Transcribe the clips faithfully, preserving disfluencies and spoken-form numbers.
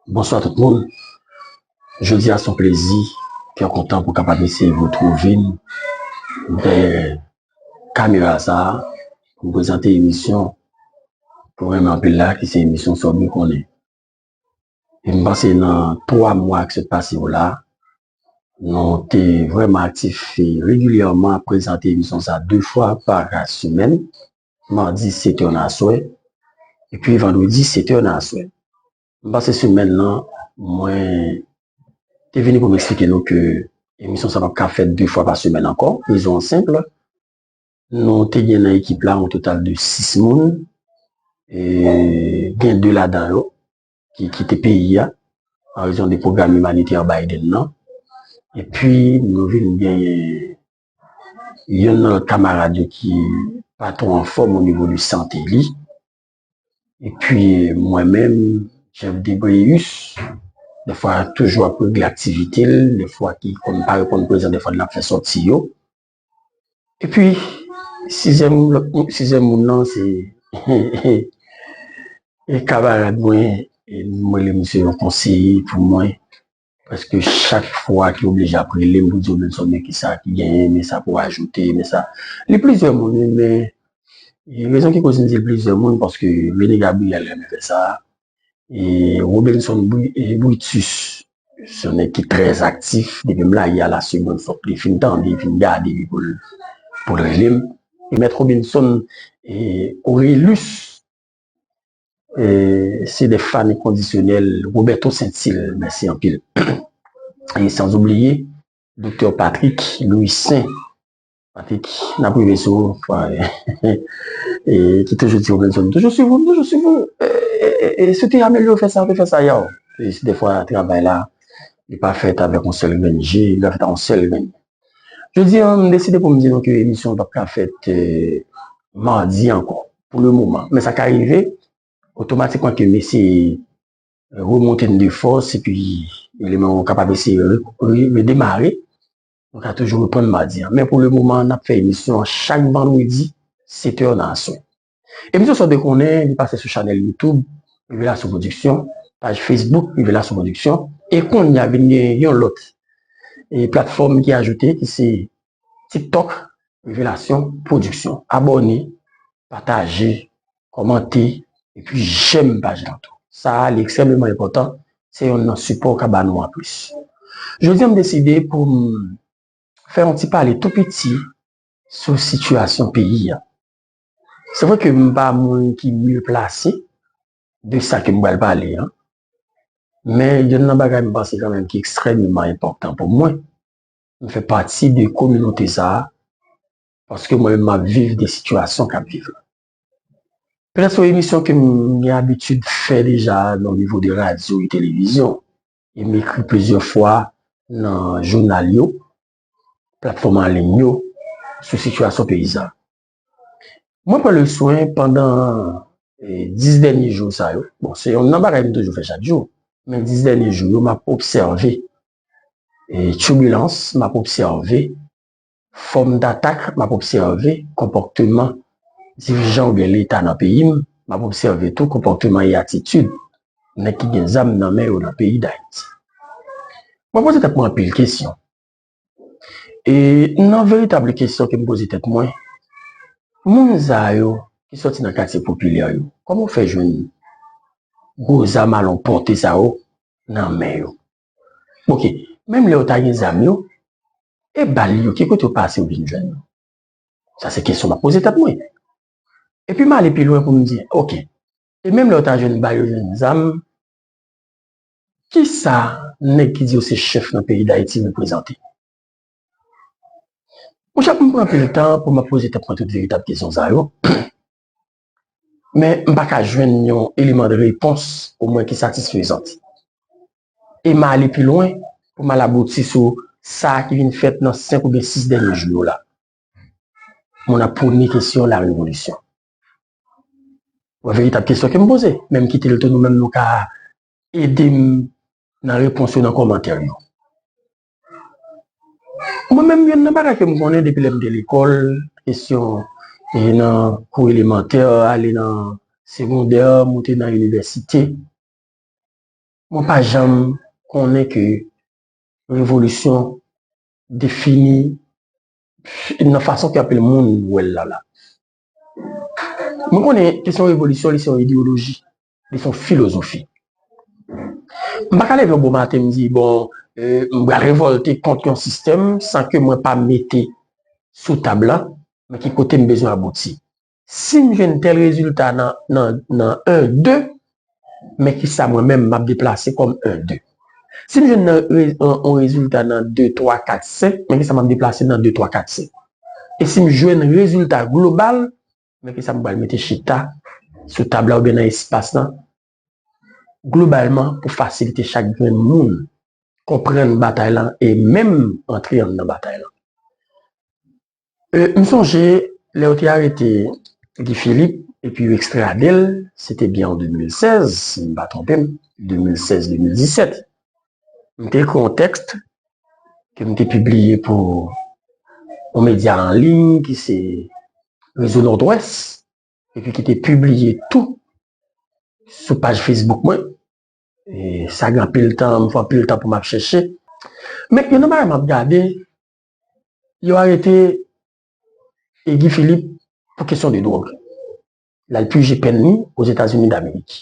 Bonswa tout moun. Jodi a se yon plezi, kè kontan pou kapab eseye retwouve n dèyè kamera sa a, pou m prezante emisyon ke w renmen anpil la, ki se emisyon Sa w dwe konnen. E m panse nan twa mwa ki sot pase yo la, nou te vrèman aktif e regilyèman ap prezante emisyon sa a de fwa pa semèn, madi sèt è nan aswè, epi vandredi sèt è nan aswè. M panse semèn nan, mwen te vini pou m eksplike nou ke emisyon sa p ap ka fèt de fwa pa semèn ankò. Rezon an senp, nou te gen nan ekip la yon total de sis moun, e gen de ladan yo ki kite peyi a an rezon de pwogram imanitè Biden nan. Epi nou vin genyen youn nan lòt kamarad yo ki pa twò anfòm o nivo de sante li. Epi mwen menm, Jeff Debreus, defwa toujou ap regle aktivite l, defwa ki konn pa reponn prezan, defwa l ap fè sòti yo. Epi, sizyèm, lòt moun, sizyèm moun nan, se e kamarad mwen, e mwen rele misye yon konseye pou mwen. Prèske chak fwa ki oblije ap rele m pou di w, Benson, men kisa ki genyen, men sa pou ajoute, men sa. Li plizyè moun, wi, men e rezon ki koz m di l plizyè moun, paske Rene Gabriel renmen fè sa. E Robenson Bri- e Britus, se yon nèg ki trè aktif. Depi m la, y a la segonn, fòk li fin tande, fin gade, epi pou l, pou l rele m. E Mèt Robinson, e Aurelus, e se de fan enkondisyonèl. Roberto Saint-Cyl, mèsi anpil. E san oubliye, Doktè Patrick Louissaint. Patrick, n ap rive sou ou, frè, e ki toujou di w, Benson, toujou swiv ou, toujou swiv ou. E, e, e, e si w te amelyore, fè sa, w te fè sa, yow. E si defwa travay la, li pa fèt avèk yon sèl grenn je, li pa fèt ak yon sèl grenn. Jodi a, m deside pou m di nou ke emisyon an p ap ka fèt, e, madi ankò, pou le moman. Men sa ka rive, otomatikman ke m eseye remonte n de fòs, epi eleman yo kapab eseye re- re- redemare. Nou ka toujou reprann madi a. Men pou le moman, n ap fè emisyon an chak vandredi, sèt è nan aswè. Emisyon sa w dwe konnen, li pase sou chanèl YouTube, Revelasyon Production, paj Facebook, Revelasyon Production, e kounye a vin gen yon lòt e platfòm ki ajoute, ki se TikTok, Revelasyon Production. Abòne, pataje, kòmante, epi jèm paj lan tou. Sa a, li ekstrèmeman enpòtan. Se youn nan sipò w ka ba nou anplis. Jodi a, m deside pou m fè yon ti pale tou piti sou sitiyasyon peyi a. Se vre ke m pa moun ki mye plase de sa ke m pral pale an, men youn nan bagay m panse kanmenm ki ekstrèmeman enpòtan pou mwen, m fè pati de kominote sa a, paske mwen menm m ap viv de sitiyasyon k ap viv la. Petèt se yon emisyon ke m gen abitid fè deja nan nivo de radyo e televizyon, e m ekri plizyè fwa nan jounal yo, platfòm an liy yo, sou sitiyasyon peyi sa. Mwen pran leswen pandan e, dis dènye jou sa yo. Bon, se youn nan bagay m toujou fè chak jou. Men dis dènye jou yo, m ap obsève e, tibulans, m ap obsève fòm datak, m ap obsève konpòteman dirijan oubyen Leta nan peyi m, m ap obsève tou konpòteman e atitid nèg ki gen zam nan men yo nan peyi Dayiti. Mwen poze tèt mwen anpil kesyon. E nan veritab kesyon ke m poze tèt mwen, moun sa yo ki sòti nan katye popilè yo, kòman w fè jwenn gwo zam alon pòte sa yo nan men yo? Oke, menm lè yo ta gen zam yo, e bal yo, ki kote yo pase yo vin jwenn yo? Sa se kesyon m ap poze tèt mwen. Epi m ale pi lwen pou m di, oke, e menm lè yo ta jwenn bal yo jwenn zam, kisa nèg ki di yo se chèf nan peyi Dayiti reprezante? Monchè, m pran anpil tan pou m ap poze tèt mwen tout veritab kesyon sa yo, men m pa ka jwenn yon eleman de repons omwen ki satisfezan. E m ale pi lwen pou m al abouti sou sa ki vin fèt nan senk oubyen sis dènye jou yo la. Moun ap pone kesyon larevolisyon. Yon veritab kesyon ke m poze, men m kite l tou nou menm nou ka ede m nan repons yo nan kòmantè yo. Mwen menm, youn nan bagay ke m konnen depi lè m te lekòl, kesyon e nan kou elemantè, ale nan segondè, moute nan inivèsite, Mwen pa janm konnen ke revolisyon defini nan fason ke anpil moun wè l la la. Mwen konnen kesyon revolisyon, li se yon ideyoloji, li se yon filozofi. M pa ka leve yon bon maten, m di, bon, euh, m pral revòlte kont yon sistèm san ke mwen pa mete sou tab la, men ki kote m bezwen abouti. Si m jwenn tèl rezilta nan, nan, nan en, de, men kisa mwen menm m ap deplase kòm en, de. Si m jwenn nan re- yon, yon rezilta nan de, twa, kat, senk, men kisa m ap deplase nan de, twa, kat, senk. E si m jwenn rezilta global, men kisa m pral mete chita sou tab la oubyen nan espas lan, globalman, pou fasilite chak grenn moun konprann batay lan e menm antre anndan batay lan. E, m sonje, lè yo te arete Guy Philippe epi yo ekstrade l, se te byen an de mil sèz, si m pa twonpe m, de mil sèz, de mil disèt. M te ekri yon tèks ke m te pibliye pou yon medya an liy ki se Rezo Nòdwès, epi ki te pibliye tou sou paj Facebook mwen. E sa gen anpil tan, m fè anpil tan pou m ap chèche. Men, youn nan bagay m ap gade, yo arete e Guy Philippe pou kesyon de dwòg. L al pije pèn li Ozetazini Damerik.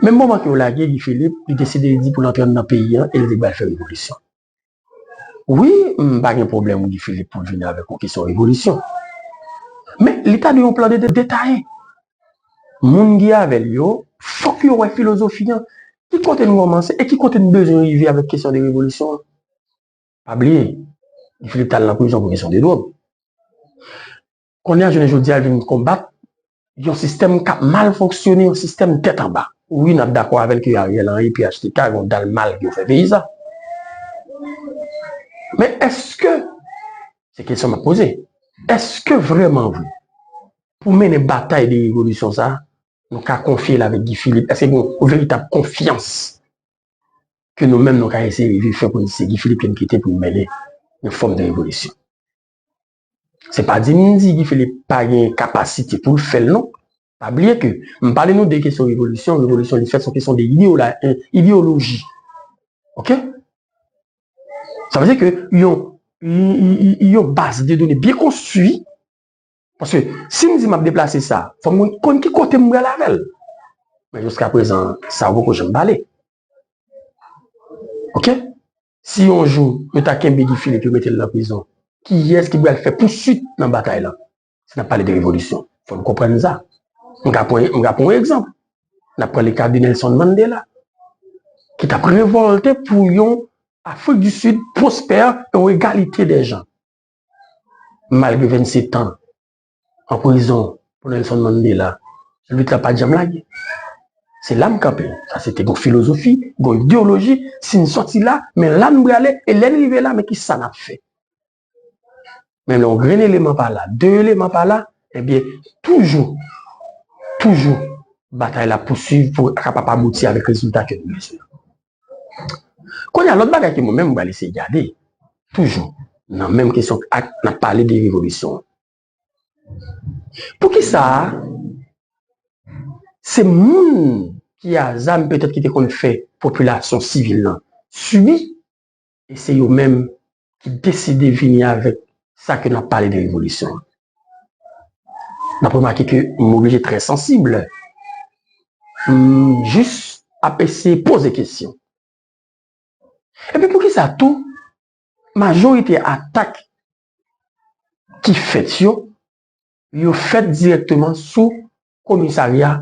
Menm moman ke yo lage Guy Philippe, li deside di pou l antre anndan peyi an e li te pral fè revolisyon. Wi, m pa gen pwoblèm Guy Philippe pou l vini avèk yon kesyon revolisyon. Men, li ta dwe yon plan de detaye. Moun ki avè l yo, fòk yo wè filozofi an. Ki kote n kòmanse e ki kote n bezwen rive avèk kesyon de revolisyon an? Pa bliye, Guy Philippe t al nan prizon pou kesyon de dwòg. Kounye a, jounen jodi a, l vin konbat yon sistèm k ap mal fonksyone, yon sistèm tèt anba. Wi, n ap dakò avè l ke Ariel Henry, P H T K, gen yon dal mal ke yo fè peyi sa. Men èske, se kesyon m ap poze, èske vrèman vre, pou mennen batay de revolisyon sa, nou ka konfye l avèk Guy Philippe? Èske gen yon veritab konfyans ke nou menm nou ka eseye rive fè pou n se Guy Philippe ke n kite pou n mennen yon fòm de revolisyon? Se pa di m di Guy Philippe pa gen kapasite pou l fè l non. Pa bliye ke m pale nou de kesyon revolisyon, revolisyon li fèt se yon kesyon de ideyola- eh, ideyoloji. Oke? Sa vle di ke yon, yon, yon baz de done byen konstwi. Paske si m di m ap deplase sa, fò m konn ki kote m pral avè l. Men jiskaprezan, sa yo poko janm pale. Oke? Si yon jou, yo ta kenbe Guy Philippe, yo mete l nan prizon, kiyès ki pral fè pouswit nan batay lan? Si n ap pale de revolisyon, fò n konprann sa. M ka pran, m ka pran yon egzanp. N ap pran le ka de Nelson Mandela, ki t ap revòlte pou yon Afrik di Sid pwospè, yon egalite dè jan. Malgre vennsetan an prizon pou Nelson Mandela, lit la pa t janm lage. Se la m kanpe. Sa se te gon filozofi, gon ideyoloji. Si n sòti la, men la n prale, e lè n rive la, men kisa n ap fè? Men lè yon grenn eleman pa la, de eleman pa la, ebyen, toujou, toujou, batay la pouswiv pou kapab abouti avèk rezilta ke nou bezwen. Kounye a, lòt bagay ke mwen menm, mwen pral eseye gade, toujou, nan menm kesyon ak n ap pale de revolisyon an. Poukisa se moun ki a zam petèt ki te konn fè popilasyon sivil lan sibi, e se yo menm ki deside vini avèk sa ke n ap pale de revolisyon an? N ap remake ke m oblije trè sansib. M jis ap eseye poze kesyon. Epi poukisa tou, majorite atak ki fèt yo, yo fèt dirèkteman sou komisarya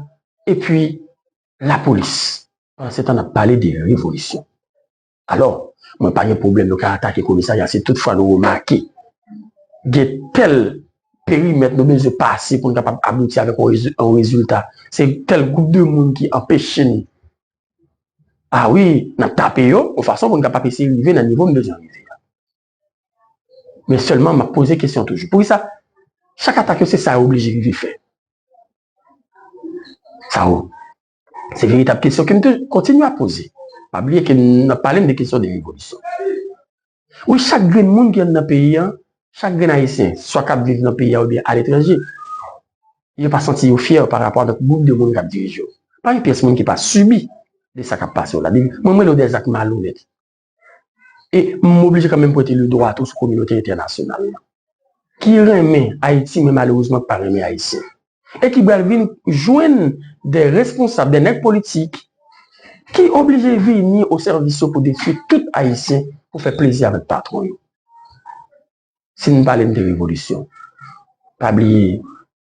epi lapolis? Pandan se tan, n ap pale de revolisyon. Alò, mwen pa gen pwoblèm, nou ka atake komisarya si toutfwa nou remake gen tèl perimèt nou bezwen pase pou n kapab abouti avèk yon rezi- yon rezilta. Se tèl gwoup de moun ki anpeche n. A wi, n ap tape yo yon fason pou n kapab eseye rive nan nivo n bezwen rive a. Men sèlman, m ap poze kesyon toujou. Poukisa chak atak yo, se sa yo oblije rive fè? Sa yo, se veritab kesyon ke m te kontinye ap poze. Pa bliye ke n ap pale m de kesyon de revolisyon. Wi, chak grenn moun ki anndan peyi an, chak grenn Ayisyen, swa k ap viv nan peyi a oubyen aletranje, yo pa santi yo fyè pa rapò avèk gwoup de moun k ap dirije yo. Pa gen pyès moun ki pa sibi de sa k ap pase yo la. Mwen, m rele yo dè zak malonèt. E m oblije kanmenm pote le dwa tou sou kominote entènasyonal la, ki renmen Ayiti, men malerezman ki pa renmen Ayisyen. E ki pral vin jwenn de responsab, de nèg politik, ki oblije vini o sèvis yo pou detwi tout Ayisyen, pou fè plezi avèk patwon yo. Si n pale n de revolisyon, pa bliye,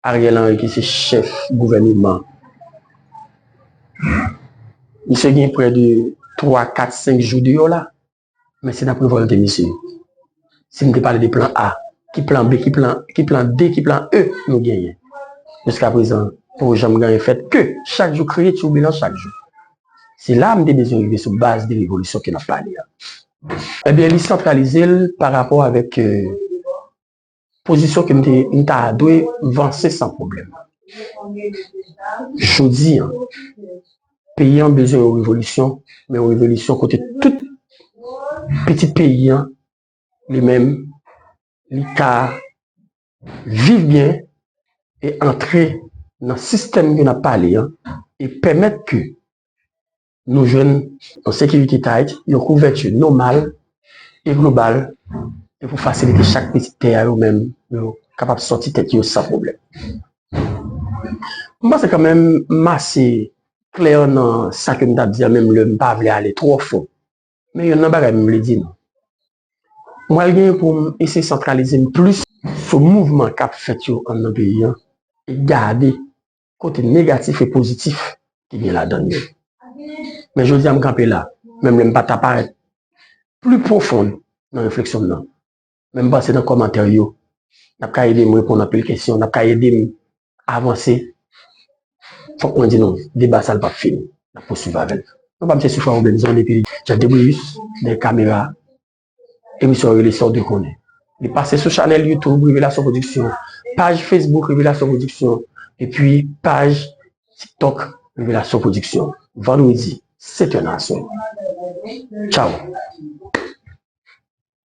Ariel Henry ki se chèf gouvèneman, misye gen prè de twa, kat, senk jou deyò la. Men se n ap revòlte misye. Si n te pale de plan A, ki plan B, ki plan, ki plan D, ki plan E nou genyen? Jiskaprezan, poko janm gen anyen fèt ke chak jou kreye tyoubulans chak jou. Se la m te bezwen rive sou baz de revolisyon ke n ap pale a. Ebyen, li santralize l pa rapò avèk, euh, pozisyon ke m te, m ta dwe vanse san pwoblèm. Jodi a, peyi an bezwen yon revolisyon, men yon revolisyon kote tout pitit peyi an, li menm, li ka viv byen e antre nan sistèm ke n ap pale an e pèmèt ke nou jwenn yon sekirite tight, yon kouvèti nòmal e global, e pou fasilite chak pitit tè a yo menm, yo kapab sòti tèt yo san pwoblèm. M panse kanmenm m ase klè nan sa ke m t ap di a, menm lè m pa vle ale twò fon. Men youn nan bagay m vle di nou. M pral genyen pou m eseye santralize m plis sou mouvman k ap fèt yo anndan peyi an e gade kote negatif e pozitif ki gen ladan l yo. Men jodi a m kanpe la, menm lè m pa ta parèt pli pwofon nan refleksyon m nan. Men m panse nan kòmantè yo, n ap ka ede m reponn anpil kesyon, n ap ka ede m avanse. Fòk mwen di nou, deba sa l p ap fini. N ap pousuiv avè l. Non pa m se Soufran Robinson depi Jan Debrius, dèyè kamera, emisyon rele Sa w dwe konnen. Li pase sou chanèl YouTube Revelasyon Production, paj Facebook Revelasyon Production, epi paj TikTok Revelasyon Production. Vandredi, sèt è nan aswè. Tchaw!